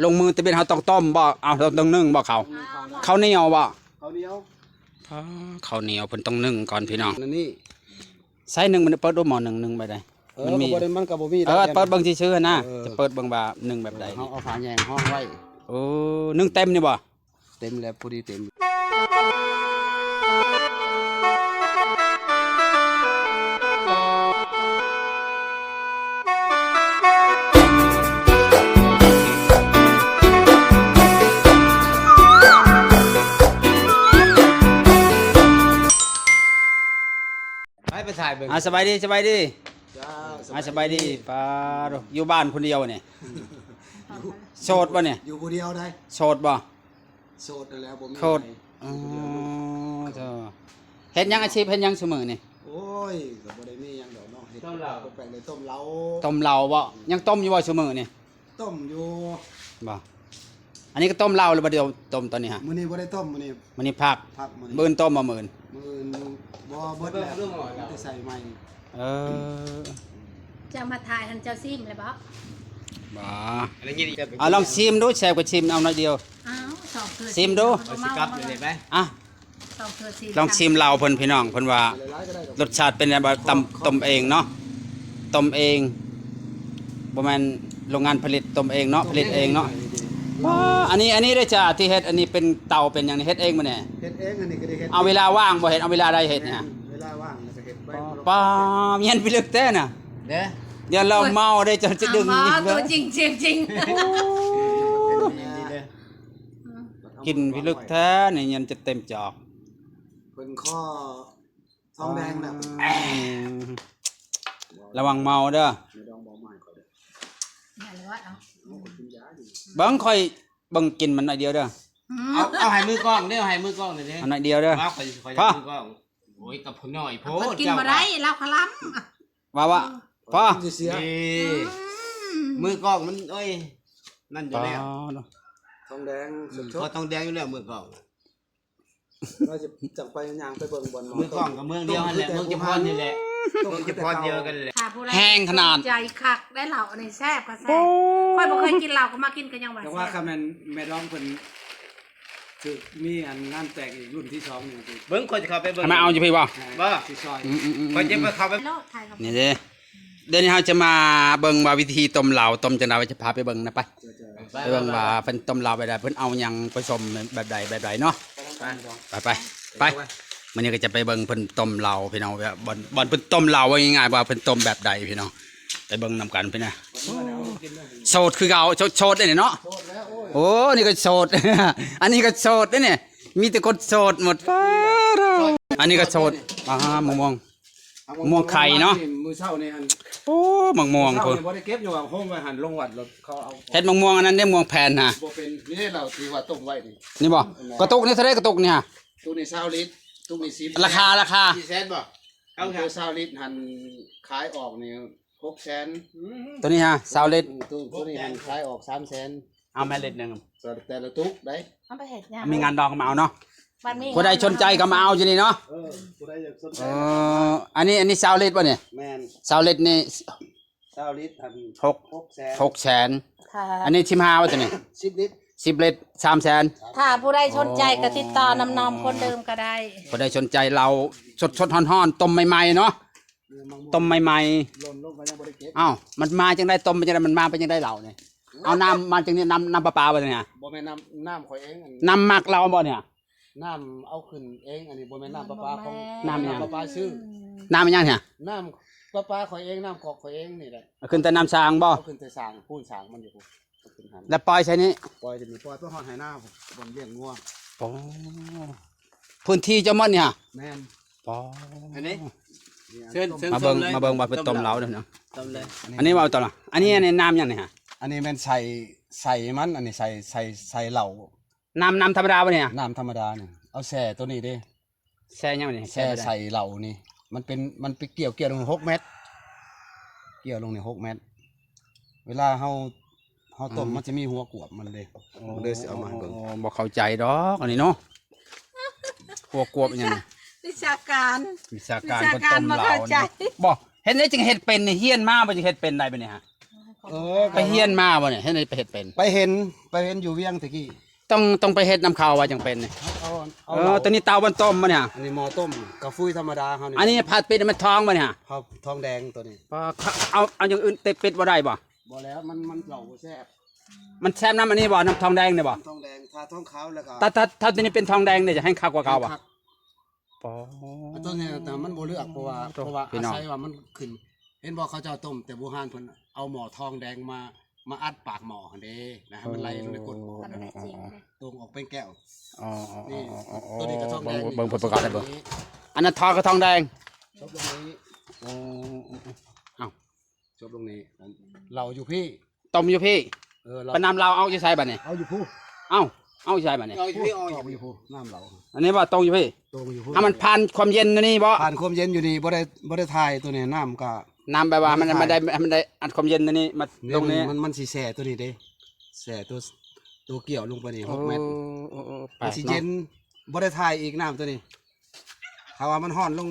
ລົງມືຕະເວັນເຮົາຕ້ອງຕົ້ມບໍ່? ເອົາ ເຮົາຕ້ອງໜຶ້ງບໍ່ເຂົ້າ? ເຂົ້າໜຽວບໍ່? ເຂົ້າໜຽວ ອໍ ເຂົ້າໜຽວເພິ່ນຕ້ອງໜຶ້ງກ່ອນພີ່ນ້ອງ. ອັນນີ້ ໃສ່ໜຶ້ງມັນ ເປີດດູໝໍ້ໜຶ້ງ ໜຶ້ງແບບໃດ? ເອີ ມັນມີ ກໍບໍ່ໄດ້ ມັນກໍບໍ່ມີ ເອີ ເປີດເບິ່ງຊື່ໆຫັ້ນນະ. ເອີ ຈະເປີດເບິ່ງວ່າໜຶ້ງແບບໃດ. ເຮົາເອົາຜ້າແຍງຫ້ອງໄວ້. ໂອ້ ໜຶ້ງເຕັມນີ້ບໍ່? ເຕັມແລ້ວ ພໍດີເຕັມ. ໄປ ໄປຖ່າຍເບິ່ງ. ອ່າ ສະບາຍດີ ສະບາຍດີ. ຈ້າ ອ່າ ສະບາຍດີ. ສະບາຍດີ. ປາໂທ້ ຢູ່ບ້ານຄົນດຽວນີ້? ໂສດບໍ່ນີ້? ຢູ່ຜູ້ດຽວໄດ໋. ໂສດບໍ່? ໂສດຫັ້ນແຫຼະ ບໍ່ມີໃຜ. ອໍ ເຈົ້າ ເຮັດຫຍັງ ອາຊີບເຮັດຫຍັງຊຸມື້ນີ້? ໂອ້ຍ ກໍບໍ່ໄດ້ມີຫຍັງດອກເນາະ ເຮັດຕົ້ມເຫຼົ້າ ແປງໄດ້ ຕົ້ມເຫຼົ້າ. ຕົ້ມເຫຼົ້າບໍ່? ຍັງຕົ້ມຢູ່ບໍ່ຊຸມື້ນີ້? ຕົ້ມຢູ່. ບໍ່ ອັນນີ້ກໍຕົ້ມເຫຼົ້າຫຼືບໍ່? ດຽວຕົ້ມຕອນນີ້ຫະ. ມື້ນີ້ບໍ່ໄດ້ຕົ້ມ ມື້ນີ້ ມື້ນີ້ພັກ. ພັກມື້ນີ້. ມື້ອື່ນຕົ້ມບໍ່? ມື້ອື່ນ ມື້ອື່ນບໍ່ ເບິດແລ້ວ ມີແຕ່ໃສ່ໃໝ່. ເອີ ເຈົ້າມາຖ່າຍຫັ້ນ ເຈົ້າຊີມແລ້ວບໍ່? ບໍ່ ເອົາລອງຊີມດູ ແຊບກໍຊີມເອົາໜ້ອຍດຽວ. ອ້າວ ສອງເທື່ອ ຊີມດູ. ຊິກັບຢູ່ນີ້ໄປ. ອ່ະ ສອງເທື່ອຊີມ ລອງຊີມເຫຼົ້າເພິ່ນພີ່ນ້ອງ ເພິ່ນວ່າລົດຊາດເປັນແນວໃດ. ຕົ້ມ ຕົ້ມເອງເນາະ ຕົ້ມເອງ ບໍ່ແມ່ນໂຮງງານຜະລິດ ຕົ້ມເອງເນາະ ຜະລິດເອງເນາະ. ວ້າ ອັນນີ້ ອັນນີ້ເດ້ຈ້າ ທີ່ເຮັດອັນນີ້ເປັນເຕົາເປັນຫຍັງນີ້ ເຮັດເອງບໍ່ແນ່? ເຮັດເອງ. ອັນນີ້ກໍໄດ້ເຮັດ. ເອົາເວລາວ່າງບໍ່ ເຮັດ ເອົາເວລາໃດເຮັດນີ້? ເວລາວ່າງແລ້ວກໍເຮັດໄປ. ປ້າ ມີອັນພິລຶກແທ້ນະ ເດ້ ຢ່າລອງເມົາເດ້ ເຈົ້າຈະດຶງອີກເດີ. ຕົວຈິງສຽງຈິງ ໂອ້ ກິນພິລຶກແທ້ນີ້ ຍັນຈະເຕັມຈອກ. ເພິ່ນຂໍທອງແດງນະ. ອືມ ລະວັງເມົາເດີ ແມ່ດອງບໍ່ມາໃຫ້ຂ້ອຍເດີ. ເບິ່ງຂ້ອຍ ເບິ່ງກິນມັນໜ້ອຍດຽວເດີ. ເອົາ ເອົາໃຫ້ມືກ້ອງເດີ ເອົາໃຫ້ມືກ້ອງເດີ ເອົາໜ້ອຍດຽວເດີ. ວ້າ ຂ້ອຍ ຂ້ອຍໃຫ້ມືກ້ອງ. ໂອ້ຍ ກັບຜູ້ນ້ອຍໂພດ ເພິ່ນກິນບໍ່ໄດ້ ເຈົ້າ ລາວຄະລຳ. ວ່າ ວ່າ ອືມ ພໍ ຊິເສຍ ນີ້ ອືມ ມືກ້ອງມັນ ໂອ້ຍ ນັ້ນຢູ່ແລ້ວ. ອໍ ທອງແດງ ອືມ ສົດໆ ຂໍທອງແດງຢູ່ແລ້ວ ມືກ້ອງ. ເຮົາຈະ ຈັ່ງໄປຍ່າງໄປເບິ່ງບ່ອນໝໍ້. ເມືອງຂອງກັບເມືອງດຽວຫັ້ນແຫຼະ ເມືອງເຈພອນນີ້ແຫຼະ ເມືອງເຈພອນດຽວກັນແຫຼະ. ຖ້າຜູ້ໃດ ແຮງຂະໜາດ ສົນໃຈຄັກໄດ້ເຫຼົ້າອັນນີ້ແຊບກໍແຊບ. ໂອ້ ຂ້ອຍບໍ່ເຄີຍກິນເຫຼົ້າ ກໍມາກິນກໍຍັງວ່າ ຈັ່ງວ່າ ແຊບ. ຄັນແມ່ນແມ່ດອງເພິ່ນຖືກມີອັນງານແຕກອີກລຸ້ນທີສອງນີ້ ເບິ່ງຂ້ອຍຈະເຂົ້າໄປເບິ່ງ ໃຫ້ມາເອົາຢູ່ພີ້ບໍ່? ບໍ່ ຊິຊ່ອຍ ອືມໆໆໆ ຂ້ອຍຈະໄປເຂົ້າໄປ ນີ້ເດ້. ດຽວນີ້ເຮົາຈະມາເບິ່ງວ່າວິທີຕົ້ມເຫຼົ້າ ຕົ້ມຈັ່ງໃດ ວ່າຈະພາໄປເບິ່ງນະ ໄປ ໄປເບິ່ງວ່າເພິ່ນຕົ້ມເຫຼົ້າແບບໃດ ເພິ່ນເອົາຫຍັງປະສົມແບບໃດ ແບບໃດເນາະ. ໄປ ໄປ ໄປ ມື້ນີ້ກໍຈະໄປເບິ່ງເພິ່ນຕົ້ມເຫຼົ້າພີ່ນ້ອງ ວ່າບ່ອນ ບ່ອນເພິ່ນຕົ້ມເຫຼົ້າ ວ່າງ່າຍໆ ວ່າເພິ່ນຕົ້ມແບບໃດພີ່ນ້ອງ ໄປເບິ່ງນຳກັນພີ່ນະ. ໂສດຄືເກົ່າ ໂສດ ໂສດເດ້ນີ້ເນາະ. ໂອ້ ນີ້ກໍໂສດ ອັນນີ້ກໍໂສດເດ້ນີ້ ມີແຕ່ຄົນໂສດໝົດ. ອັນນີ້ກໍໂສດ ອ່າ ມະມ່ວງ ມ່ວງໄຂ່ເນາະ ມື້ເຊົ້ານີ້ຫັ້ນ. ໂອ້ ໝາກມ່ວງ ມື້ເຊົ້ານີ້ບໍ່ໄດ້ເກັບ ຢູ່ວ່າໂຮມໄວ້ຫັ້ນ ລົງວັດ ແລ້ວເຂົາເອົາ ເຮັດໝາກມ່ວງອັນນັ້ນເດ້ ມ່ວງແຜ່ນຫະ. ບໍ່ເປັນ ນີ້ເດ້ລາວທີ່ວ່າຕົ້ມໄວ້ນີ້. ນີ້ບໍ່? ກະຕຸກນີ້ເທົ່າໃດ? ກະຕຸກນີ້ຫະ ຕຸກນີ້ຊາວລິດ ຕຸກນີ້ສິບ. ລາຄາ ລາຄາ ສີ່ແສນບໍ່? ເອົາຊາວລິດຫັ້ນ ຂາຍອອກນີ້ຫົກແສນ. ອືມ ໂຕນີ້ຫະ ຊາວລິດ. ອືມ ໂຕ ໂຕນີ້ຫັ້ນຂາຍອອກສາມແສນ. ເອົາແມ່ລິດໜຶ່ງ ແຕ່ລະຕຸກໄດ໋. ເອົາໄປເຮັດຫຍັງ? ມີງານດອງກໍມາເອົາເນາະ ບັດມີ ຜູ້ໃດສົນໃຈກໍມາເອົາຢູ່ນີ້ເນາະ. ເອີ ຜູ້ໃດຢາກສົນໃຈ. ເອີ ອັນນີ້ ອັນນີ້ຊາວລິດບໍ່ນີ້? ແມ່ນ ຊາວລິດນີ້ ຊາວລິດຫັ້ນ ຫົກ ຫົກແສນ ຫົກແສນ. ອັນນີ້ສິບຫ້າບໍ່ຕົວນີ້? ສິບລິດ ສິບລິດ ສາມແສນ. ຖ້າຜູ້ໃດສົນໃຈກໍຕິດຕໍ່ນຳນ້ອງຄົນເດີມກໍໄດ້. ຜູ້ໃດສົນໃຈເຫຼົ້າສົດໆຮ້ອນໆ ຕົ້ມໃໝ່ໆເນາະ. ຕົ້ມໃໝ່ໆ ຫຼົ່ນລົງກໍຍັງບໍ່ໄດ້ເກັບ. ອ້າວ ມັນມາຈັ່ງໃດ? ຕົ້ມມັນຈັ່ງໃດ? ມັນມາເປັນຈັ່ງໃດເຫຼົ້ານີ້? ເອົານ້ຳມາຈັ່ງນີ້ ນ້ຳ ນ້ຳປະປາບໍ່ນີ້? ບໍ່ແມ່ນນ້ຳ ນ້ຳຂ້ອຍເອງ ອັນ ນ້ຳໝາກເຫຼົ້າບໍ່ນີ້? ນ້ຳເອົາຂຶ້ນເອງ ອັນນີ້ບໍ່ແມ່ນນ້ຳປະປາຂອງ ນ້ຳຫຍັງ? ນ້ຳປະປາຊື້. ນ້ຳຫຍັງນີ້? ນ້ຳປະປາຂ້ອຍເອງ ນ້ຳກອກຂ້ອຍເອງນີ້ແຫຼະ. ເອົາຂຶ້ນແຕ່ນ້ຳສ້າງບໍ່? ເອົາຂຶ້ນແຕ່ສ້າງ ປູນສ້າງມັນຢູ່ພຸ້ນ. ແລ້ວປ່ອຍໃສ່ນີ້? ປ່ອຍຕົວນີ້ ປ່ອຍໄປຮອດໄຮ່ນາພຸ້ນ ບ່ອນລ້ຽງງົວ. ໂອ້ ພື້ນທີ່ເຈົ້າໝົດນີ້ຫະ? ແມ່ນ. ປາ ອັນນີ້ ເຊີນ ເຊີນ ມາເບິ່ງ ມາເບິ່ງວ່າເພິ່ນຕົ້ມເຫຼົ້າເດີເນາະ. ຕົ້ມເລີຍ. ອັນນີ້ເວົ້າຕໍ່ລະ ອັນນີ້ ອັນນີ້ນ້ຳຫຍັງນີ້ຫະ? ອັນນີ້ແມ່ນໃສ່ ໃສ່ມັນ ອັນນີ້ໃສ່ ໃສ່ ໃສ່ເຫຼົ້າ. ນ້ຳ ນ້ຳທຳມະດາບໍ່ນີ້ຫະ? ນ້ຳທຳມະດານີ້ ເອົາແຊ່ໂຕນີ້ເດ້. ແຊ່ຫຍັງນີ້? ແຊ່ໃສ່ເຫຼົ້ານີ້ ມັນເປັນ ມັນໄປກ່ຽວ ກ່ຽວລົງຫົກແມັດ ກ່ຽວລົງນີ້ຫົກແມັດ. ເວລາເຮົາ ເຮົາຕົ້ມ ອືມ ມັນຈະມີຫົວກວບມັນເດ້. ໂອ້ ເດີຊິເອົາມາໃຫ້ເບິ່ງ. ໂອ້ ບໍ່ເຂົ້າໃຈດອກອັນນີ້ເນາະ ຫົວກວບອີຫຍັງ? ວິຊາການ ວິຊາການ ວິຊາການ ເພິ່ນຕົ້ມເຫຼົ້າ ບໍ່ເຂົ້າໃຈ. ບໍ່ ເຮັດໄດ້ຈຶ່ງເຮັດເປັນນີ້ ຮຽນມາບໍ່ຈຶ່ງເຮັດເປັນໄດ້ບາດນີ້ຫະ? ເອີ ໄປຮຽນມາບໍ່ນີ້? ເຮັດໃດໄປເຮັດເປັນ? ໄປເຫັນ ໄປເຫັນຢູ່ວຽງແຕ່ກີ້. ຕ້ອງ ຕ້ອງໄປເຮັດນຳເຂົາວ່າຈັ່ງເປັນນີ້. ເອົາ ເອົາ ເອີ ເອົາ ໂຕນີ້ເຕົາບໍ່ຕົ້ມບໍ່ນີ້ຫະ? ອັນນີ້ໝໍ້ຕົ້ມ ກາຟຸຍທຳມະດາເຮົານີ້. ອັນນີ້ພາດປິດມັນທອງບໍ່ນີ້ຫະ? ທອງ ທອງແດງໂຕນີ້. ບໍ່ ເອົາ ເອົາຢ່າງອື່ນຕິດປິດບໍ່ໄດ້ບໍ່? ບໍ່ແລ້ວ ມັນ ມັນເຫຼົ້າບໍ່ແຊບ. ມັນແຊບນຳອັນນີ້ບໍ່? ນຳທອງແດງນີ້ບໍ່? ທອງແດງ ຖ້າທອງຂາວແລ້ວກໍ ຖ້າ ຖ້າ ຖ້າໂຕນີ້ເປັນທອງແດງນີ້ຈະແຮ່ງຄັກກວ່າເກົ່າບໍ່? ແຮ່ງຄັກ. ປາ ອັນຕົວນີ້ນະ ມັນບໍ່ເລືອກ ເພາະວ່າ ໂອ້ ເພາະວ່າ ພີ່ນ້ອງ ອາໄສວ່າມັນຂຶ້ນ ເຫັນບໍ່ ເຂົາເຈົ້າຕົ້ມແຕ່ບູຮານ ເພິ່ນເອົາໝໍ້ທອງແດງມາ ມາອັດປາກໝໍ້ຫັ້ນເດ້ ນະ ໃຫ້ມັນໄຫຼລົງໃນກົ້ນໝໍ້ ມັນເປັນຈິງເດ້ ຕົງອອກເປັນແກ້ວ. ອໍ ນີ້ ອໍ ຕົວນີ້ກໍທອງແດງ ເບິ່ງ ເບິ່ງ ເບິ່ງປະກອບໄດ້ເບິ່ງ. ອັນນັ້ນທອງກໍທອງແດງ ຈົບລົງນີ້. ໂອ້ ເອົ້າ ຈົບລົງນີ້ ເຫຼົ້າຢູ່ພີ້ ຕົ້ມຢູ່ພີ້. ເອີ ເຫຼົ້າ ປະນ້ຳເຫຼົ້າເອົາຢູ່ໃສບາດນີ້? ເອົາຢູ່ພູ້. ເອົ້າ ເອົາຢູ່ໃສບາດນີ້? ເອົາຢູ່ພີ້ ເອົາຢູ່ພີ້ ນ້ຳເຫຼົ້າ. ອັນນີ້ບໍ່ ຕົ້ມຢູ່ພີ້? ຕົ້ມຢູ່ພີ້. ຖ້າມັນຜ່ານຄວາມເຢັນຢູ່ນີ້ບໍ່? ຜ່ານຄວາມເຢັນຢູ່ນີ້ ບໍ່ໄດ້ ບໍ່ໄດ້ຖ່າຍຕົວນີ້ ນ້ຳກໍ ນ້ຳແບບວ່າມັນ ມັນໄດ້ ມັນໄດ້ອັດຄວາມເຢັນຕົວນີ້ມາລົງນີ້ ມັນ ມັນຊິແຊ່ຕົວນີ້ເດ້ ແຊ່ຕົວ ຕົວກ້ຽວລົງໄປນີ້ ຫົກແມັດ. ໂອ້ ໂອ້ ໂອ້ ມັນຊິເຢັນ ບໍ່ໄດ້ຖ່າຍອີກນ້ຳຕົວນີ້. ຖ້າວ່າມັນຮ້ອນລົງ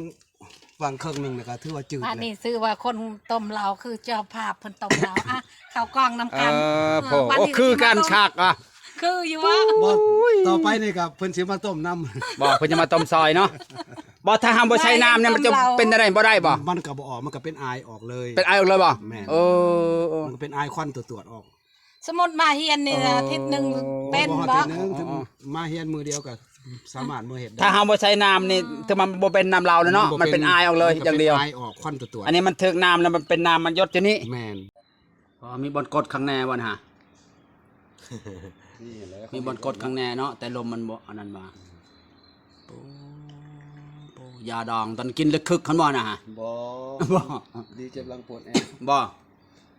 ຝັ່ງເຄິ່ງໜຶ່ງນີ້ກໍຖືວ່າຈືດ. ອັນນີ້ຊື່ວ່າຄົນຕົ້ມເຫຼົ້າ ຄືເຈົ້າພາບເພິ່ນຕົ້ມເຫຼົ້າ ອ່ະ ເຂົ້າກ້ອງນຳກັນ. ເອີ ເອີ ໂອ້ ຄືກັນຄັກອ່ະ ຄືຢູ່ວ່າ. ບໍ່ ຕໍ່ໄປນີ້ກໍເພິ່ນຊິມາຕົ້ມນຳ. ບໍ່ ເພິ່ນຈະມາຕົ້ມຊອຍເນາະ. ບໍ່ ຖ້າເຮົາບໍ່ໃສ່ນ້ຳນີ້ ມັນຈະເປັນໄດ້ບໍ່ໄດ້ບໍ່? ມັນກໍບໍ່ອອກ ມັນກໍເປັນອາຍອອກເລີຍ. ເປັນອາຍອອກເລີຍບໍ່? ແມ່ນ. ເອີ ມັນກໍເປັນອາຍຄວັນຕົວດອອກ. ສົມມຸດມາຮຽນນີ້ນະ ທິດໜຶ່ງເປັນບໍ່? ມາຮຽນມື້ດຽວກໍສາມາດມາເຮັດໄດ້. ຖ້າເຮົາບໍ່ໃສ່ນ້ຳນີ້ ຖືວ່າມັນບໍ່ເປັນນ້ຳເຫຼົ້າແລ້ວເນາະ ມັນເປັນອາຍອອກເລີຍຢ່າງດຽວ. ອາຍອອກຄວັນຕົວດ. ອັນນີ້ມັນຖືກນ້ຳແລ້ວ ມັນເປັນນ້ຳ ມັນຢົດຢູ່ນີ້. ແມ່ນ. ອໍ ມີບ່ອນກົດຂ້າງແນ່ບໍ່ນະ? ມີບ່ອນກົດຂ້າງແນ່ເນາະ ແຕ່ລົມມັນບໍ່ອັນນັ້ນວ່າ. ໂອ້ ໂອ້ ຢາດອງ ຕອນກິນເລີຍຄຶກຫັ້ນບໍ່ນະ? ບໍ່ ບໍ່ ດີເຈັບຫຼັງປວດແອວ. ບໍ່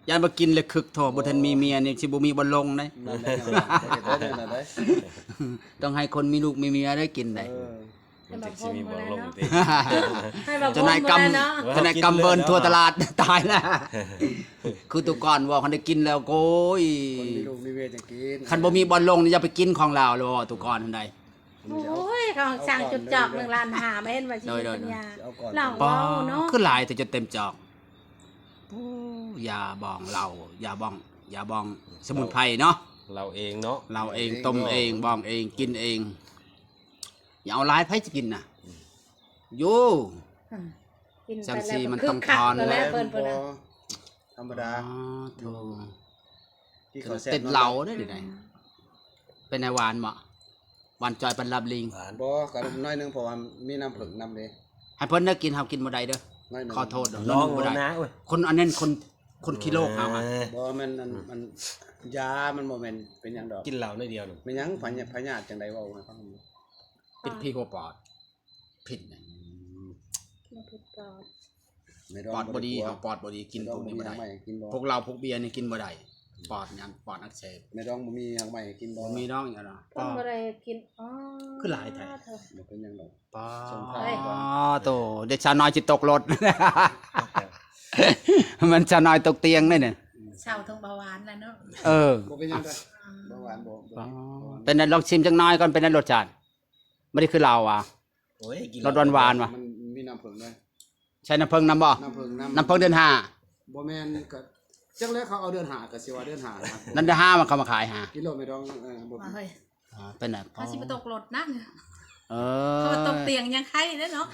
ຢ້ານວ່າກິນແລ້ວຄຶກ ໂທ້ ບໍ່ທັນມີເມຍນີ້ຊິບໍ່ມີບ່ອນລົງເດ້. ນັ້ນແຫຼະ ຕ້ອງໃຫ້ຄົນມີລູກມີເມຍໄດ້ກິນໄດ້. ເອີ ມັນຈຶ່ງຊິມີບ່ອນລົງຕິ. ເຈົ້ານາຍກຳ ເຈົ້ານາຍກຳເບິ່ນທົ່ວຕະຫຼາດ ຕາຍແລ້ວ. ຄືຕຸກອນວ່າຄັນໄດ້ກິນແລ້ວ ໂອ້ຍ ຄົນມີລູກມີເມຍຈັ່ງກິນ. ຄັນບໍ່ມີບ່ອນລົງນີ້ຢ່າໄປກິນຂອງລາວເລີຍ ຕຸກອນຫັ້ນໃດ. ໂອ້ຍ ເຂົາສັ່ງຈຸດຈອກໜຶ່ງລ້ານຫ້າ ມາເຫັນວ່າຊິມີປັນຍາ. ເອົາກ່ອນ ເຫຼົ້າເນາະ ຄືຫຼາຍແຕ່ຈົນເຕັມຈອກ. ໂອ້ ຢາບອງເຫຼົ້າ ຢາບອງ ຢາບອງສະໝຸນໄພເນາະ. ເຫຼົ້າເອງເນາະ ເຫຼົ້າເອງ ຕົ້ມເອງ ບອງເອງ ກິນເອງ. ຢ່າເອົາຫຼາຍ ໃຜຊິກິນນະ? ໂຢ ອືມ ຈັ່ງຊີ້ມັນຕ້ອງທອນແລ້ວ. ເພິ່ນ ເພິ່ນ ທຳມະດາ. ອໍ ໂທ້ ກິນເຂົ້າແຊບ ຕິດເຫຼົ້າເດ້ ນີ້ໄດ. ເປັນໄດ ຫວານບໍ່? ຫວານຈ່ອຍປານລາບລີງ. ບໍ່ ກໍໜ້ອຍໜຶ່ງ ເພາະວ່າມີນ້ຳເຜິ້ງນຳເດ້. ໃຫ້ເພິ່ນໄດ້ກິນ ເຮົາກິນບໍ່ໄດ້ເດີ. ຂໍໂທດ ລອງບໍ່ໄດ້. ຄົນອັນນັ້ນ ຄົນ ຄົນຂີ້ໂລກເຮົາ. ບໍ່ແມ່ນ ອັນ ອັນ ຢາມັນບໍ່ແມ່ນເປັນຫຍັງດອກ. ກິນເຫຼົ້າໜ້ອຍດຽວ ແມ່ນຫຍັງ ພະຍາດ ພະຍາດຈັ່ງໃດ ເວົ້າໃຫ້ຟັງ. ເປັນຜີຫົວປອດ ພິດ. ປອດບໍ່ດີ ເຮົາປອດບໍ່ດີ ກິນພວກນີ້ບໍ່ໄດ້. ພວກເຫຼົ້າພວກເບຍນີ້ກິນບໍ່ໄດ້ ປອດຫຍັງ ປອດອັກເສບ. ແມ່ດອງບໍ່ມີຫາກໄມ້ໃຫ້ກິນບໍ່? ບໍ່ມີດອກຫຍັງນະ. ເພິ່ນບໍ່ໄດ້ກິນ. ອໍ ຄືຫຼາຍແທ້. ບໍ່ເປັນຫຍັງດອກ. ປ້າໂຕ ເດັກສາວນ້ອຍຊິຕົກລົດ. ມັນສາວນ້ອຍຕົກຕຽງເດ້ນີ້. ເຊົາເຖິງເບົາຫວານແລ້ວເນາະ. ເອີ ບໍ່ເປັນຫຍັງເດີ ເບົາຫວານບໍ່. ເປັນໄດ ລອງຊິມຈັກໜ້ອຍກ່ອນ ເປັນໄດ ລົດຊາດ? ບໍ່ໄດ້ຄືເຫຼົ້າຫວາ? ໂອ້ຍ ກິນ ລົດຫວານໆຫວາ? ມັນມີນ້ຳເຜິ້ງເດ້. ໃສ່ນ້ຳເຜິ້ງນຳບໍ່? ນ້ຳເຜິ້ງນຳ. ນ້ຳເຜິ້ງເດືອນຫ້າ. ບໍ່ແມ່ນ ກໍຈັກແລ້ວ ເຂົາເອົາເດືອນຫ້າ ກໍຊິວ່າເດືອນຫ້ານະ. ນັ້ນເດືອນຫ້າມັນເຂົ້າມາຂາຍຫາ. ກິນໂລດແມ່ດອງ. ເອີ ບໍ່ ເອີຍ ອ່າ ເປັນຫຍັງ? ເຂົາຊິບໍ່ຕົກລົດນະ. ເອີ ເຂົາຕົກຕຽງຍັງໄຄເດ້ເນາະ.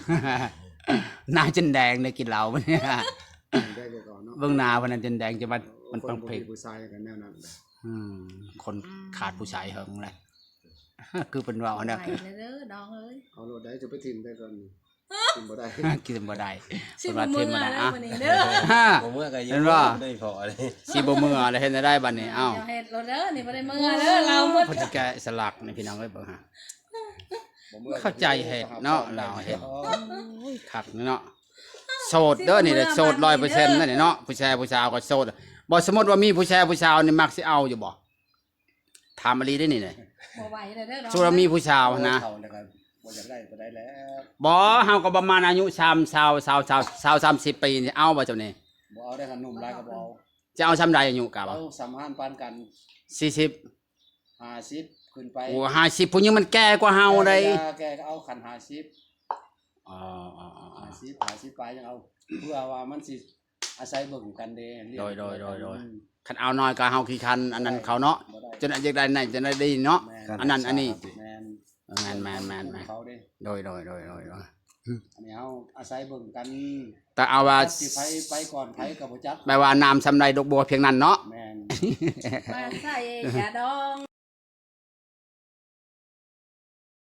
ໜ້າຈົນແດງເດ້ກິນເຫຼົ້າ. ໄດ້ແຕ່ກ່ອນເນາະ. ເບິ່ງໜ້າເພິ່ນນັ້ນຈົນແດງ ຈະມາ ມັນ ຄົນບໍ່ມີຜູ້ຊາຍກໍແນວນັ້ນ. ອືມ ຄົນຂາດຜູ້ຊາຍເຫິງແລ້ວ ຄືເພິ່ນເວົ້ານະ. ໄປແລ້ວເດີນ້ອງເອີຍ. ເອົາໂລດໄດ໋ ຈະໄປຖິ້ມໄດ້ກ່ອນ. ກິນບໍ່ໄດ້ ກິນບໍ່ໄດ້. ຊິບໍ່ເມືອແລ້ວມື້ນີ້ເດີ. ບໍ່ເມືອກໍຢູ່ ເຫັນບໍ່? ໄດ້ພໍເລີຍ ຊິບໍ່ເມືອແລ້ວ ເຮັດແນວໃດບັດນີ້? ເອົ້າ ເຮັດໂລດເດີ ນີ້ບໍ່ໄດ້ເມືອເດີ ເລົ່າໝົດ. ເພິ່ນຊິແກະສະຫຼັກນີ້ ພີ່ນ້ອງເອີຍ ເບິ່ງຫາ. ເຂົ້າໃຈເຮັດເນາະ ລາວເຮັດ. ໂອ້ຍ ຄັກເນາະ. ໂສດເດີນີ້ ໂສດຮ້ອຍເປີເຊັນນັ້ນເນາະ. ຜູ້ຊາຍຜູ້ສາວກໍໂສດ. ບໍ່ ສົມມຸດວ່າມີຜູ້ຊາຍຜູ້ສາວນີ້ ມັກຊິເອົາຢູ່ບໍ່? ຖາມອີ່ຫຼີເດ້ນີ້ນະ. ບໍ່ໄຫວແລ້ວເດີ. ສົມມຸດວ່າມີຜູ້ສາວຫັ້ນນະ. ເຖົ້າແລ້ວກໍບໍ່ຢາກໄດ້ກໍໄດ້ແລ້ວ. ບໍ່ ເຮົາກໍປະມານອາຍຸຊາມ ຊາວ ຊາວ ຊາວ ຊາວ ສາມສິບປີນີ້ ເອົາບໍ່ເຈົ້ານີ້? ບໍ່ເອົາເດ້ ຄັນໜຸ່ມຫຼາຍກໍບໍ່ເອົາ. ຈະເອົາຊ່ຳໃດອາຍຸກະວ່າ? ເອົາຊ່ຳຫານປານກັນ. ສີ່ສິບ ຫ້າສິບຂຶ້ນໄປ. ໂອ້ ຫ້າສິບ ຜູ້ຍິງມັນແກ່ກວ່າເຮົາໃດ໋. ແກ່ກໍເອົາ ຄັນຫ້າສິບ. ອໍ ຫ້າສິບ ຫ້າສິບປາຍຍັງເອົາ ເພື່ອວ່າມັນຊິ ອາໄສເບິ່ງກັນເດ້ ລ້ຽງ ໂດຍ ໂດຍ ໂດຍ ໂດຍ ເພື່ອກັນ ຄັນເອົານ້ອຍກໍເຮົາຂີ້ຄັນອັນນັ້ນ ບໍ່ໄດ້ ເຂົາເນາະ ບໍ່ໄດ້ ຈົນອັນຢາກໄດ້ນັ້ນ ຈະໄດ້ດີເນາະ ແມ່ນ ອັນນັ້ນອັນນີ້ ແມ່ນ ແມ່ນໆໆໆ ເຂົາເດ້ ໂດຍ ໂດຍ ໂດຍ ໂດຍ ໂດຍ ອັນນີ້ເຮົາອາໄສເບິ່ງກັນ ແຕ່ເອົາວ່າ ຈັກຊິໃຜໄປກ່ອນໃຜກໍບໍ່ຈັກ ແປວ່ານ້ຳຊ່ຳໃດດອກບົວພຽງນັ້ນເນາະ ແມ່ນ ປານໃສ່ຈະດອງ